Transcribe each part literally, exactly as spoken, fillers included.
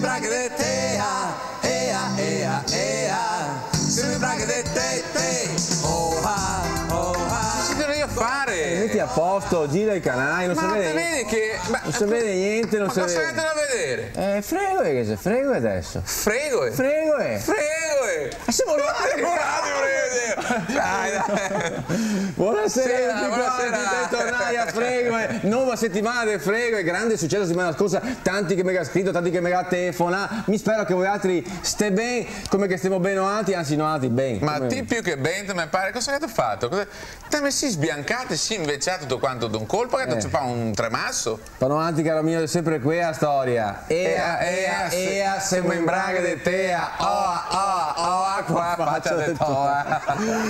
Braghe de tea, ea, ea, ea. Semo in braghe de te, te. Oa, oa. Cosa sito lì a fare? Eh, meti a posto, gira i canai, no se vede gnente. Ma te vedi che, ma, no se vede gnente, no se vede. Ma cosa ghe da vedere? Eh, fregoe, che xe, fregoe deso. Fregoe? Fregoe. Fregoe. Ma semo rivai! Semo rivai, fregoe! Dai, dai. Bonasera a tuti quanti, bentornai a Fregoe, eh. Nova setimana de Fregoe, eh, grande suceso setimana scorsa, tanti che me ga scrito, tanti che me ga telefonà. Mi spero che voialtri stè ben, come che stemo ben noaltri, anzi noaltri ben. Ma ti più che ben, te me pare, cosa che te ga fato? Cosa, te me si sbiancà, te si invecià tuto quanto d'un colpo, che te ga ciapà un tremaso? Vao avanti, caro mio, xe sempre quea storia. Ea, ea, ea, semo in braghe de tea. Oa, oa, oa, qua facia de toa.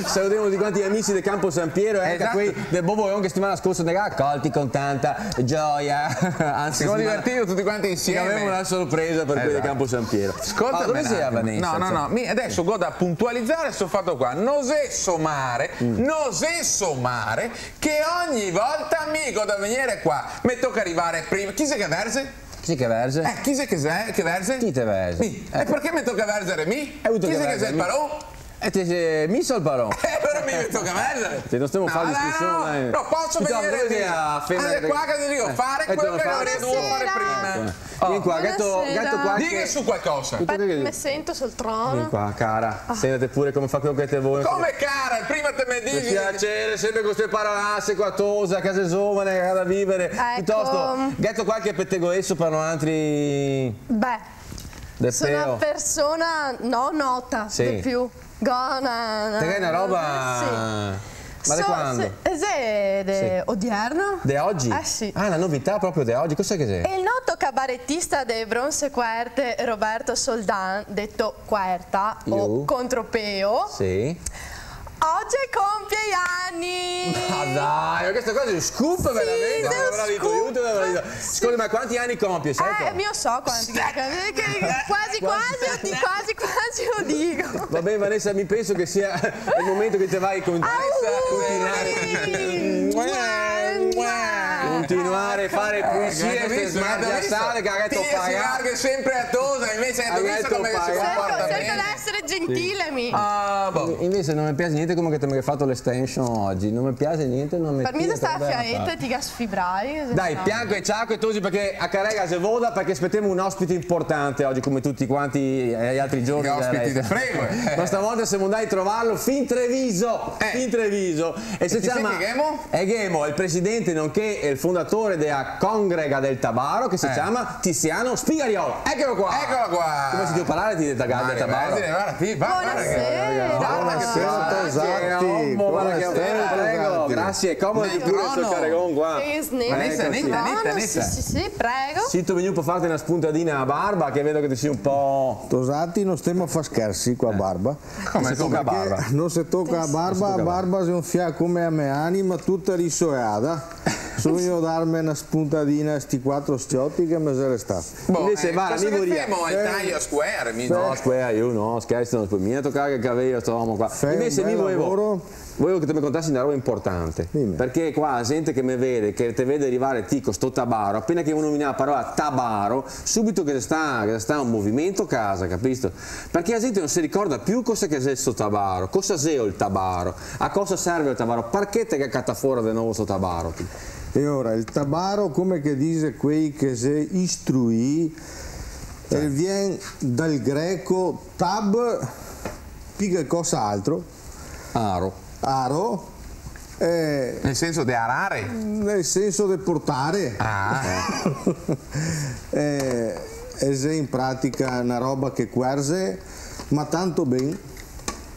Saludemo tuti quanti i amici de Campo San Piero e anca quei del Bobogon che setimana scorsa ne ga acolti con tanta gioia. Anzi, se semo divertì tuti quanti insieme. Gavemo na sorpresa par quei de Campo San Piero. Scolta, dove xe Vanessa? No, no, no, mi deso go da puntualizare sto fato qua. No xe somare, no xe somare che ogni volta mi go da vegnere qua, me toca rivare prima. Chi xe che verze? Chi xe che verze? Eh, chi xe che xe-, che verze? Ti te verzi. Mi. E parché me toca verzare mi? Chi xe che xe el paron? E te xe mi so el paron. Eh, però mi me toca verzare. Sì, no stemo a fare discusion, dai. No, no, no poso vegnere mi. Alora qua che te digo, fare quel che gavarìa dovuo fare prima. Vien qua, gheto, gheto qua. Diga su qualcosa. Me sento sul trono. Vien qua, cara, sentate pure, come, fa quel che te vol. Come cara? Prima te me disi. Par piaser, sempre co ste parolase qua, tosa, che te xe zovane, che te ga da vivare. Eco. Pitosto, gheto qualche petegoeso par noaltri? Beh, so na persona, no, nota, de più. Go na, na... Te ghe na roba? Sì. Ma de quando? Xe de odierno. De ogi? Eh, sì. Ah, na novità proprio de ogi. Cos'è che xe? El noto cabaretista de Bronze Querte, Roberto Soldan, deto Querta o Contropeo. Sì. Ogi el compie i ani! Ma dai, ma questo qua xe un scoop, veramente? Sì, xe un scoop. Scusa, ma quanti ani compie, seto? Eh, mi no so quanti, che, che, che, quasi, quasi, quasi, quasi lo digo. Va ben, Vanessa, mi penso che sia el momento che te vai con... Auguri! Continuare a fare pulisie, ste smargiasade che ga tocato. Ti se larghe sempre a tosa, invese te ga visto come che se comporta ben? Cerco, cerco de esare gentile, mi. Ah, bon. Invese no me piaxe gnente come che te me ga fato l'extension ogi. No me piaxe gnente, no me... Par mi xe stà na fiaeta, ti ga sfibrai. Dai, pianco e ciaco e tosi, parché a carega xe voda, parché spetemo un ospite inportante ogi, come tuti quanti, eh, i altri giorni. Che ospiti de Fregoe, eh. Ma stavolta semo ndai a trovarlo fin Treviso, fin Treviso. E se ciama... E chi xe che ghemo? E ghemo el presidente nonché el fondatore dea Congrega del Tabaro, che se ciama Tiziano Spigariolo. Ecolo qua! Ecolo qua! Come sentìo parlare ti del ta-, del tabaro? Varda, varda, sì, va, varda che... Bonasera. Varda che... Bonasera, tosati. Varda che... Prego, grasie. Comodo pure sto caregon qua. Vanessa, neta, neta, neta. Sì, sì, sì, prego. Sito vegnù par farte na spuntadina a barba, che vedo che te si un po'... Tosati, no stemo a far schersi qua a barba. Come, come a barba? Parché no se toca a barba, a barba xe un fià come a me anima, tuta risoeada. So vegnù a darme na spuntadina a sti quatro s-cioti che me xe restà. Bon, invese, eh, varda, cosa che voria femo? El tajo square, mi... No, square, mi no, scherzi, no, mi no toca el caveo a sto omo qua. Invese mi voevo, voevo che te me contasi na roba inportante. Dime. Parché qua la zente che me vede, che te vede rivare ti co sto tabaro, apena che uno nominà la parola tabaro, subito che xe stà, che xe stà un movimento a casa, capisto? Parché la zente no se ricorda più cosa che xe sto tabaro, cosa xeo el tabaro, a cosa serve el tabaro, parché te ga catà fora de novo sto tabaro, ti? E ora, el tabaro, come che dixe quei che xe istruì, el vien dal greco tab, pi che cosa altro. Aro. Aro, eh, nel senso de arare? Nel senso de portare. Ah. Eh, e xe in pratica na roba che cuerze, ma tanto ben,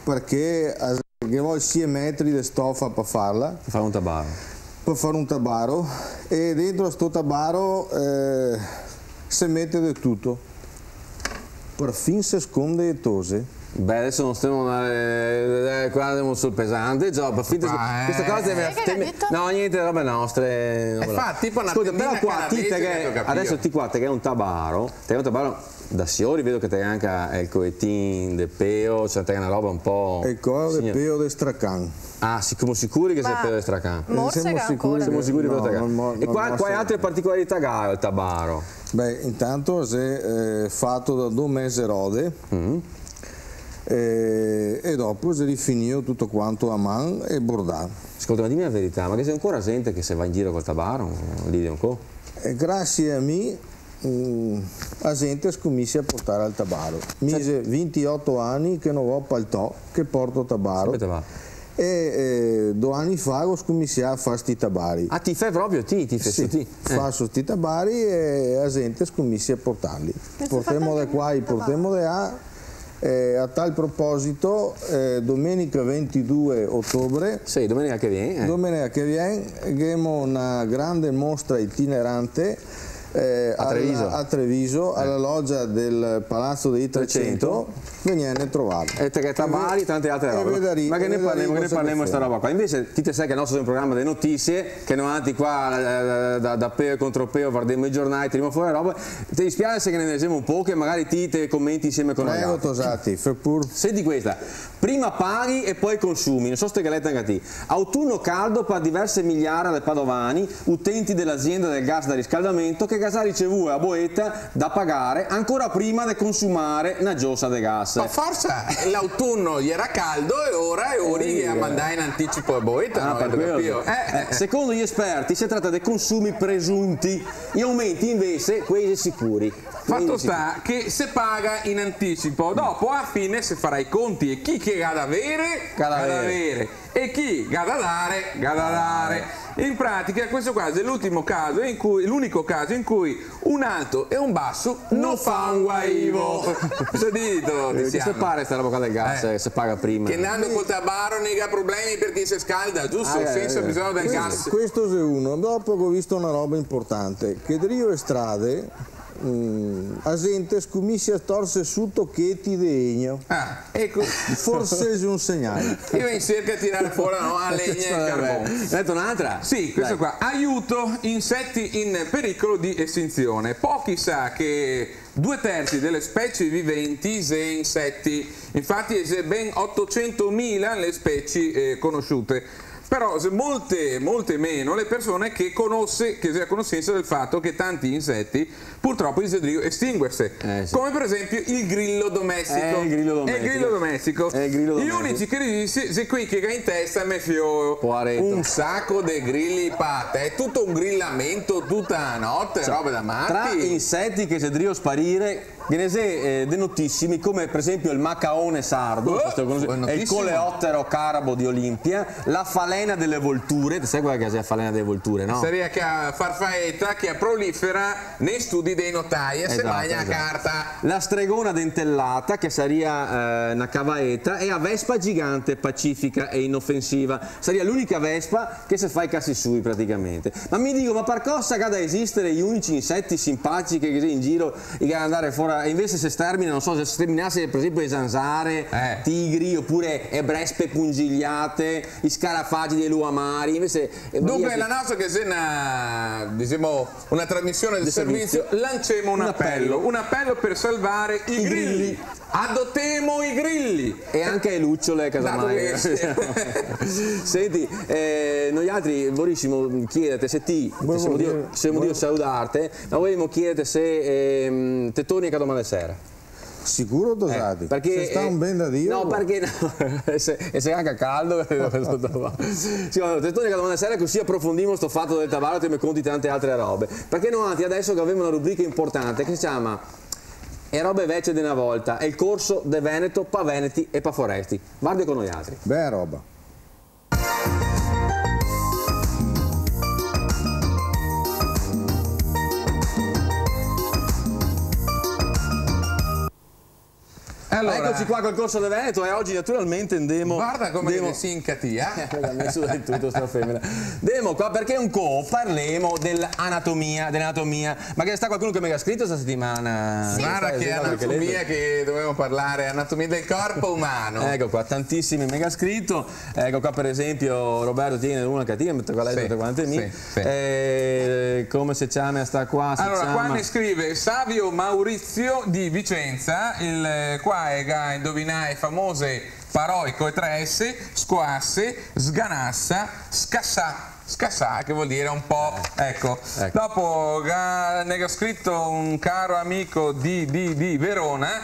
parché a, ghe vol sie metri de stofa par farla. Par fare un tabaro. Par fare un tabaro. E dentro a sto tabaro, eh, se mete de tuto. Parfin se sconde e tose. Beh, deso no stemo, eh, eh, qua ndemo sul pesante, cioè, parfin se... Ma, eh, questa cosa deve... Sì, che te ga dito? No, gnente, robe nostre, no. E fa tipo na... Scolta, però qua ti te ghe, deso ti qua te ghe un tabaro, te ghe un tabaro da siori, vedo che te ghe anca el coetin de peo, cioè te ghe na roba un po'... El coetin de peo de stracan. Ah, semo sicuri che xe peo de stracan? Semo sicuri. Semo sicuri che xe peo de stracan. E qua, quale altre particolarità ga el tabaro? Beh, intanto xe, eh, fato da do meze rode, e, e dopo xe rifinìo tuto quanto a man e bordà. Scolta, ma dime la verità, ma ghe xe ancora zente che se va in giro col tabaro, Lidio, ancò? E grasie a mi, mm, a zente scominsia a portare el tabaro. Mi xe vintioto ani che no vo pal to, che porto tabaro. Senpre tabaro. E, eh, do ani fa go scominsià a far sti tabari. Ah, ti fè proprio ti, ti fè su ti? Sì, faso sti tabari e a zente scominsia a portarli. Portemo de qua, portemo de là. Eh, a tal proposito, eh, domenica ventidue otobre, sì, domenica che vien, eh, domenica che vien, ghemo na grande mostra itinerante, eh, a Treviso, a Treviso, a la logia del Palazzo dei trecento, trecento, vegnì a trovarme. E te che tabari, tante altre robe. Ma che ne parlemo, che ne parlemo sta roba qua. Invese, ti te sè che el nostro xe un programa de notisie, che noantri qua, eh, da, da peo e contro peo, vardemo i giornai, tiremo fora robe. Te dispiase se che ne dixemo un poco, che magari ti te comenti insieme con noi altri? Prego, Tosati, fè pur. Senti questa. Prima paghi e poi consumi. No so se te ghe leta anca ti. Autunno caldo par diverse migliara de padovani, utenti de l'azienda del gas da riscaldamento, che ga za ricevù a boeta da pagare ancora prima de consumare na giosa de gas. Ma forsa l'autunno iera caldo e ora, e ora i ga mandà in anticipo a boeta, no? Par queo. Eh, secondo gli esperti se trata de consumi presunti. I aumenti invese, quei sicuri. Fato sta che se paga in anticipo, dopo a fine se farà i conti e chi che ga da vere, ga da vere, e chi ga da dare, ga da dare. In pratica questo qua xe l'ultimo caso in cui, l'unico caso in cui un alto e un baso no fa un guaivo. Cosa dito, Tiziano? Eh, che se pare sta roba qua del gas, eh, se paga prima? Che ndando col tabaro no i ga problemi parché se scalda, giusto? Sensa bisogno del gas. Questo xe uno. Dopo go visto na roba importante, che drio e strade, mm, a zente scominsia a torse su tocheti de legno. Ah, eco. Forse xe un segnale. I va in serca a tirar fora, no, a legna e el carbon. Ghe n'è un'altra? Sì, questa qua. Aiuto, insetti in pericolo di estinzione. Pochi sa che due terzi delle specie viventi xe inseti. Infati, xe ben otocentomila le specie, eh, conosciute. Però xe molte, molte meno le persone che conose, che xe a conosensa del fato che tanti inseti purtropo i xe drio estinguerse. Eh, sì. Come par esenpio el grilo domestico. Eh, el grilo domestico. El grilo domestico. Eh, el grilo domestico. I unici che resiste xe quei che ga in testa me fio. Poareto. Un saco de grili, pate, xe tuto un grilamento tuta la note, robe da mati. Tra inseti che xe drio sparire, ghe ne xe, eh, de notisimi, come par esenpio el macaone sardo, no so se te lo conosi, el coleottero carabo di Olimpia, la falena dele volture, te sè quela che xe la falena dele volture, no? Saria che a farfaeta che a prolifera nei studi dei notai e se magna a carta. Esato, esato. La stregona dentellata, che saria, eh, na cavaeta, e a vespa gigante, pacifica e inofensiva. Saria l'unica vespa che se fa i casi sui, praticamente. Ma mi digo, ma par cosa ga da esistere i unici inseti sinpatici che ghe xe in giro, i ga da ndare fora, e invese se stermina, no so, se sterminase, par esenpio, le zanzare, eh, tigri, opure le brespe pungigliate, i scarafagi dei luamari, invese, eh, dunque, la nostra che xe na, disemo, una trasmision de servizio, lancemo un apelo, un apelo par salvare i grili. Adotemo i grili! E anca le luciole, casamai. Dato che... Senti, eh, noialtri vorisimo chiederte se ti, semo drio, semo drio saludarte, ma vorisimo chiederte se, ehm, te torni a Cadoman de Sera. Sicuro, Tosati. Eh, parché, se sta un ben da Dio. No, parché no? E se, e se anca caldo, sì, ma te torni a Cadoman de Sera, cusì aprofondimo sto fato del tabaro e te me conti tante altre robe. Parché noantri deso che gavemo na rubrica inportante che se ciama E robe vecie de na volta, xe el corso de veneto pa veneti e pa foresti. Varde co noialtri. Bea roba. Alora, ecoci qua col corso de veneto e ogi naturalmente ndemo, varda come ndemo che te si incatia. Eh, la ga meso del tuto sta femena. Ndemo qua parché ancò parlemo de l'anatomia, de l'anatomia. Ma ghe sta qualcuno che me ga scrito sta setimana? Sì. Varda che anatomia che dovemo parlare, anatomia del corpo umano. Eco qua, tantisimi me ga scrito. Eco qua, par esenpio, Roberto, ti ghe n'è una che ti, meto quela, sì, tuta quanta mi. Sì, sì. Eh, come se ciama sta qua? Alora, qua ne scrive Savio Maurizio di Vicenza, el qua el ga indovinà le famose parole co le tre S, scoasse, sganassa, scassà. Scassà, che vol dir un po', eco. Eco. Dopo ga, ne ga scrito un caro amico de, de, de Verona,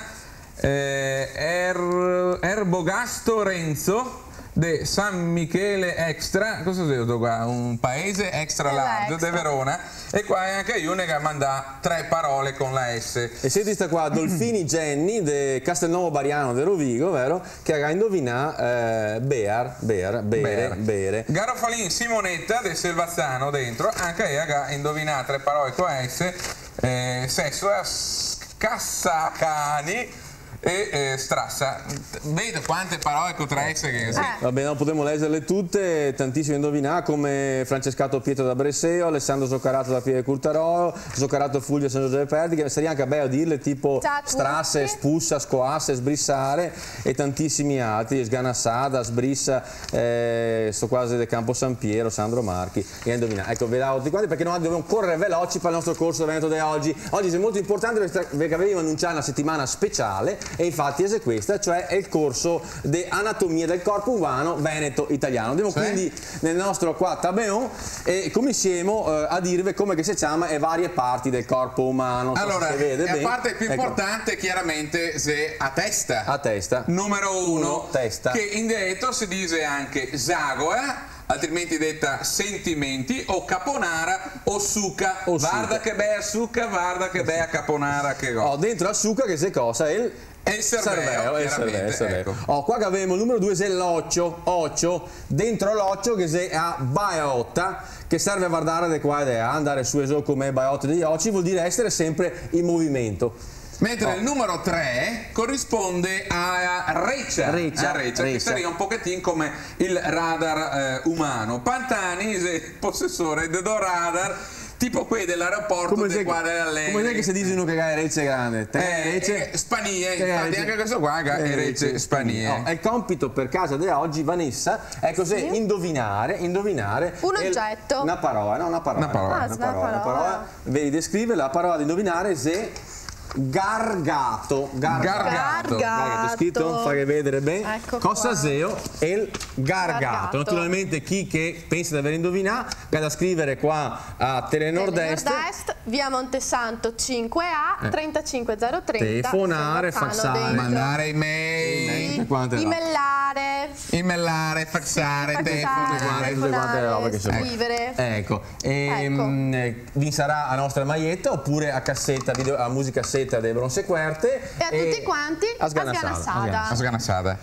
eh, Er-, Erbogasto Renzo, de San Michele Extra, cosa xe sto qua? Un paese extra largo, de Verona, e qua anca lu ne ga mandà tre parole con la S. E senti sta qua, Dolfini Jenny, de Castelnovo Bariano de Rovigo, vero? Che ga indovinà, eh, bear, bear, bere, bere. Garofalin Simonetta de Selvazzano dentro, anca ela ga indovinà tre parole co S, eh, sesso, eh, s-, cassacani e, eh, strassa. Vedo quante parole co tre S che sì. Eh. Va ben, no podemo leserle tute, tantisimi indovinà, come Francescato Pietro da Breseo, Alessandro Zoccarato da Pieve Curtarolo, Zoccarato Fulvio San Giuseppe Perdi, che saria anca belo dirle, tipo strasse, spussa, scoasse, sbrissare, e tantisimi altri, sganasada, sbrissa, eh, sto qua xe de Campo San Piero, Sandro Marchi, e indovinà. Eco, ve davo tuti quanti, parché noi dovemo corer veloci par el nostro corso veneto de ogi. Ogi xe molto importante parché, parché gavevimo anuncià na setimana speciale, e infati xe questa, cioè xe el corso de anatomia del corpo umano veneto italiano. Andemo quindi nel nostro qua tabeon e cominsiemo, eh, a dirve come che se ciama e varie parti del corpo umano. So se se vede ben. Alora, la parte più importante chiaramente xe a testa. A testa. Numero uno, testa. Che in dialeto se dixe anca zagola, altrimenti deta sentimenti, o caponara, o suca. O suca. Varda che bea suca, varda che bea caponara che go. Oh, dentro la suca che xe cosa? El E el serveo, cerveo, el cerveo, chiaramente, el cerveo. Eco. Oh, qua che gavemo el numero due, xe l'ocio, ocio, dentro l'ocio che xe a baeota, che serve a vardare de qua e de là, andare su e zo come baeote dei oci, vol dire esare sempre in movimento. Mentre el numero tre corisponde a recia, recia, a recia, che saria un pochetin come el radar, eh, umano. Pantani xe posesore de do radar, tipo quei de l'aeroporto, de qua, de là. Come xe che se dixe uno che ga e rece grande? Te ga e rece? Eh, eh, spanie, infati anca questo qua ga e rece spanie. Oh, el compito par casa de ogi, Vanessa, xe cusì, indovinare, indovinare un ogeto. Na parola, no, na parola. Na parola. Ah, na parola, na parola. Ve descrivo, la parola da indovinare xe gargato. Gargato. Gargato. Gargato, scrito? Faghe vedare ben. Eco qua. Cosa xeo el gargato? Gargato. Naturalmente chi che pensa de aver indovinà ga da scrivare qua a Telenord Est. Telenord Est, via Montesanto cinque A, eh, trentacinque zero trenta, telefonare, faxare, mandare email. Email, tutte quante le robe. Imelare. Imelare, faxare, telefonare, tutte quante le robe che se vol. Scrivare. Eco. Ehm, eh, vi sarà a nostra maieta opure a caseta, video, a musicasseta de Bronze Querte. E a tuti quanti, a sganasada. A sganasada. A sganasada.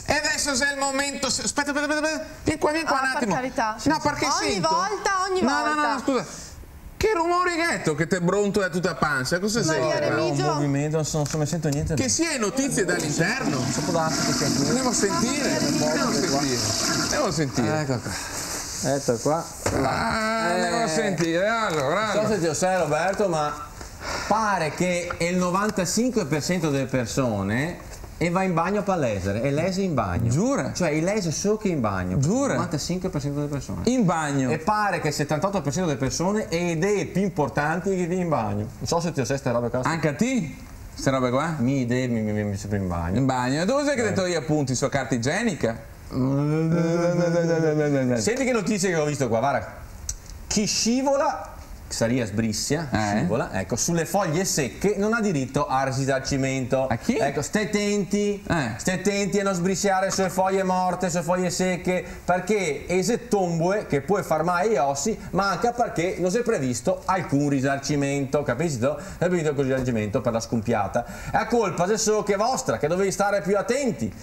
E deso xe el momento, s-, speta, speta, speta, speta. Vien qua, vien qua un atimo. Ah, par carità. No, parché sento... Ogni volta, ogni volta. No, no, no, scusa. Che rumore gheto che te brontola tuta pansa? Cosa xe? Maria Remigio. Xe un movimento, no so, no so, me sento gnente. Che sia notizie da l'interno? Pol darse che sia qui. Andemo a sentire. Andemo a sentire. Andemo a sentire. Eco qua. Eco qua. Ah, andemo a sentire. Alora, alora. No so se te lo sa, Roberto, ma pare che el novantasinque par sento dele persone e va in bagno par lèxare, e lèxe in bagno. Giura? Cioè, i lèxe solo che in bagno. Giura? Novantasinque par sento dele persone. In bagno? E pare che el setantoto par sento dele persone e idee pì importanti che in bagno. No so se te lo sa ste robe qua. Anca ti? Ste robe qua? Mi idee, mi, mi, mi, mi sempre in bagno. In bagno. E dove xe che te togli i apunti? Su a carta igienica? Senti che notizie che go visto qua, varda. Chi scivola, che saria sbrisia, eh, scivola, eco, su le foglie seche no ga dirito al risarcimento. A chi? Eco, stè tenti, eh, stè tenti a no sbrisiare su le foglie morte, su le foglie seche, parché e xe tomboe che pol far mal ai osi, ma anca parché no xe previsto alcun risarcimento, capito? No xe previsto alcun risarcimento par la scompiata. E la colpa xe solo che vostra, che dovì stare pì atenti.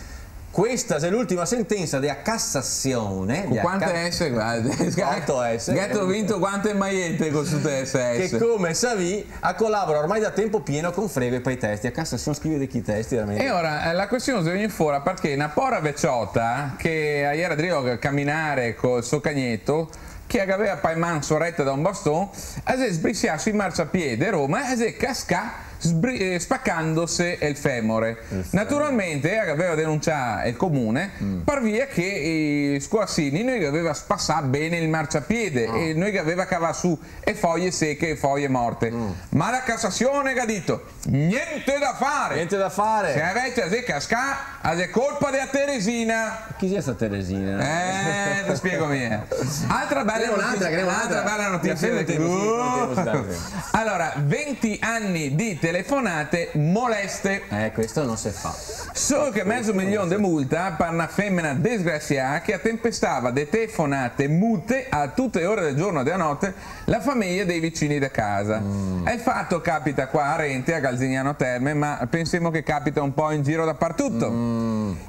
Questa xe l'ultima sentensa dea Cassasion. Co quante S, varda. Oto S. Gheto vinto quante maiete co su ste S? Che, come savì, la colabora ormai da tempo pieno con Frego e Paitesti. La Cassasion scrive de chi testi, veramente? E ora, eh, la question xe vegnù fora parché na pora veciota che la iera drio caminare col so cagneto, che la gaveva par man soreta da un baston, la xe sbrisià sui marciapie de Roma e la xe cascà sbri-, eh, spacandose el femore. El femore. Naturalmente, eh, gaveva denuncià el comune, par via che i scoasini no i gaveva spasà ben el marciapiede e no i gaveva cavà su e foje seche e foje morte. Ma la Casasion ga dito: "Gnente da fare!" Gnente da fare! Se la vecia xe cascà, a xe colpa dea Teresina. Chi xe sta Teresina? Eh, te spiego mi. Altra bela notisia, altra bela notisia. Alora, venti ani de telefonate moleste. Eh, questo no se fa. Solo che mezo milion de multa par na femena desgrasià che a tempestava de telefonate mute a tute ore del giorno e dea note la fameja dei vicini de casa. E el fato capita qua a Rente, a Galzignano Terme, ma pensemo che capita un po' in giro dapartuto.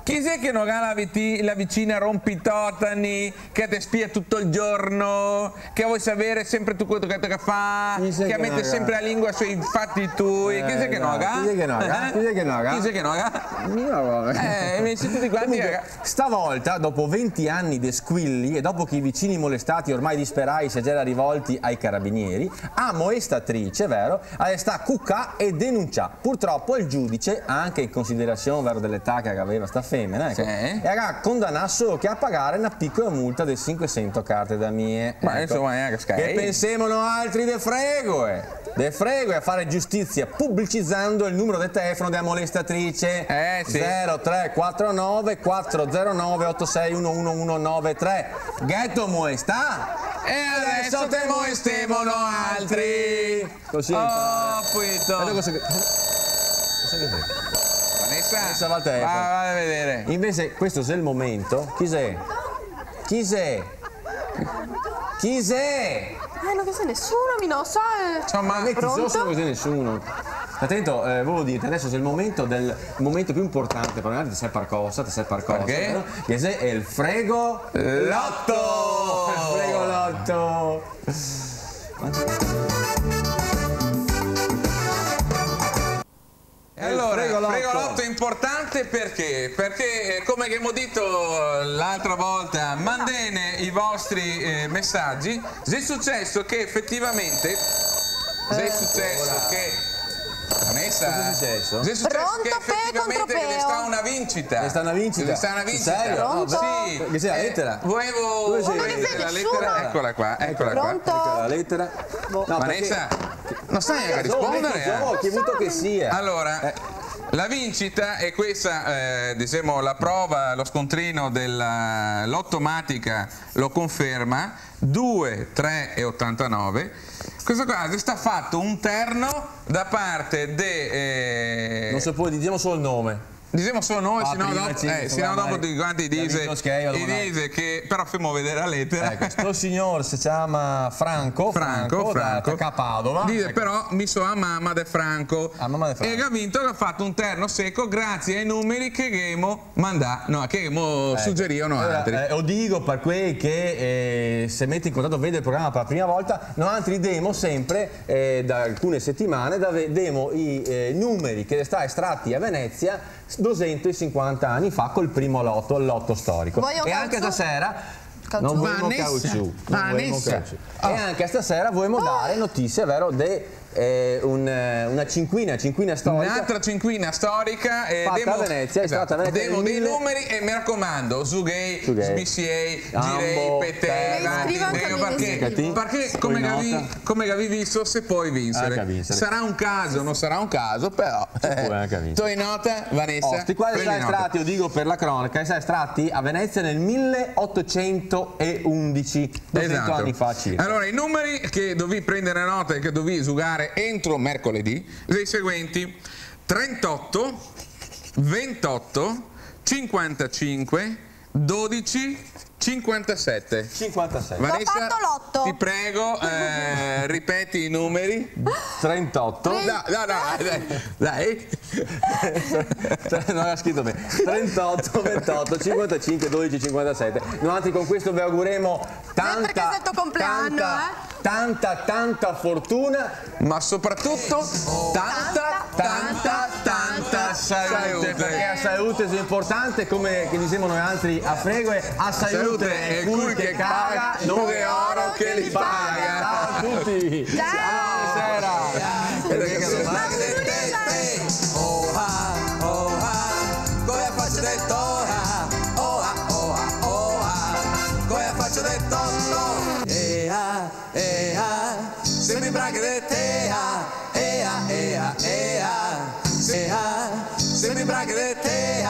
Chi xe che no ga la viti-, la vicina rompitotani, che te spia tuto el giorno, che vol saver senpre tuto quel che te fa, che mete senpre la lingua sui fati tui? Chi xe che no ga? Chi xe che no ga? Chi xe che no ga? Chi xe che no ga? Eh, invese tuti quanti. Comunque, stavolta, dopo venti ani de squilli e dopo che i vicini molestati, ormai disperai, se gera rivolti ai carabinieri, a molestatrice, vero, a xe stà cucà e denuncià. Purtropo el giudice, anca in considerasion, vero, de l'età che gaveva sta femena, eco, sì, e la ga condanà solo che a pagar na picola multa de sinquesento carte da mie. Ma eco, insoma, eh, che schifo. Che pensemo noaltri de fregoe? De fregoe a far giustizia publicizando el numero de telefono dea molestatrice. Eh, sì. Zero tre quatro nove quatro zero nove otto sei uno uno uno nove tre. Gheto molestà? E adeso te molestemo noaltri. Cusì. Oh, puito. Vedo cosa che, cosa che xe? Vanessa? Vanessa, va al telefono. Va, va a vedere. Invese questo xe el momento. Chi xe? Chi xe? Chi xe? Eh, no ghe xe nesuno, mi no so, eh. Insoma, pronto? Meti zo, no ghe xe nesuno. Atento, eh, volevo dirte, adeso xe el momento del, el momento più inportante, parché te sa par cosa, te sa par cosa, parché? Vero? Che xe el frego lotto! Frego lotto! E alora, el fregolotto. Fregolotto xe inportante parché? Parché, eh, come che ghemo dito l'altra volta, mandene i vostri, eh, mesagi. Xe suceso che efetivamente, xe suceso che, Vanessa? Cosa xe suceso? Xe suceso che efetivamente ghe xe stà na vincita. Ghe xe stà na vincita? Ghe xe stà na vincita. Sul serio? Pronto? Sì. Ghe xe la letera? Eh, volevo... Dove xe la letera? Come che xe? Ecola qua, ecola qua. Pronto? Eco la letera. No, Vanessa? No sa gnanca rispondere, eh. Chi vuto che sia. Alora, eh, la vincita xe questa, eh, disemo, la prova, lo scontrino dela, eh, lotomatica lo conferma, due, tre e otantanove. Questo qua xe stà fato un terno da parte de, eh... No se pol, disemo solo el nome. Disemo solo noi, ah, se no dopo, eh, se no dopo tuti quanti i dixe, i dixe che, però femo vedere la letera. Eco, sto signor se ciama Franco, Franco, Franco, da, da Padova. Dixe, eco, però mi so a mama de Franco. A mama de Franco. E ga vinto, che ga fato un terno seco grazie ai numeri che ghemo mandà, no, che ghemo sugerìo noantri. Alora, eh, o digo par quei che, eh, se mete in contato, vede el programa par la prima volta, noantri demo senpre, eh, da alcune setimane, da ve-, demo i, eh, numeri che xe stà estrati a Venezia, dosento e sinquanta ani fa col primo loto, el loto storico. Vojo cauciù? E anca stasera no voemo cauciù, no voemo cauciù. Vanessa. E anca stasera voemo dare notisie, vero, de, eh, un, eh, na cinquina, cinquina storica. N'altra cinquina storica, eh, fata a Venezia, esato, estrata a Venezia. Demo dei numeri e, me racomando, zughei, sbisiei, girei, petei, vanti indrio, parché, parché come che gavevi, come che gavevi visto, se pol vinsere. Sarà un caso, no sarà un caso, però. Se pol anca vinsere. Te i nota, Vanessa? Oh, sti qua xe stati estrati, lo digo par la cronaca, xe stati estrati a Venezia nel milleottocentoundici, dosento ani fa circa. Esato. Alora, i numeri che dovì prendere nota e che dovì zugare entro mercoledì xe i seguenti: trentotto, ventotto, cinquantacinque, dodici, cinquantasette. Cinquantasette. Vanessa, go fato l'otto. Ti prego, eh, ripeti i numeri. Trentotto. Tre- No, no, no, dai, dai. No, ga scrito ben. Trentotto, ventotto, cinquantacinque, dodici, cinquantasette. Noantri con questo ve auguremo tanta, tanta, tanta, tanta fortuna, ma sopratuto tanta, tanta, tanta salute, parché la salute xe inportante, come che disemo noantri a Fregoe, a salute xe cul che caga, no ghe oro che li paga. Ciao a tuti. Ciao. Buonasera. Ciao. brache de tea, ea, ea, ea, ea, semo in brache de tea,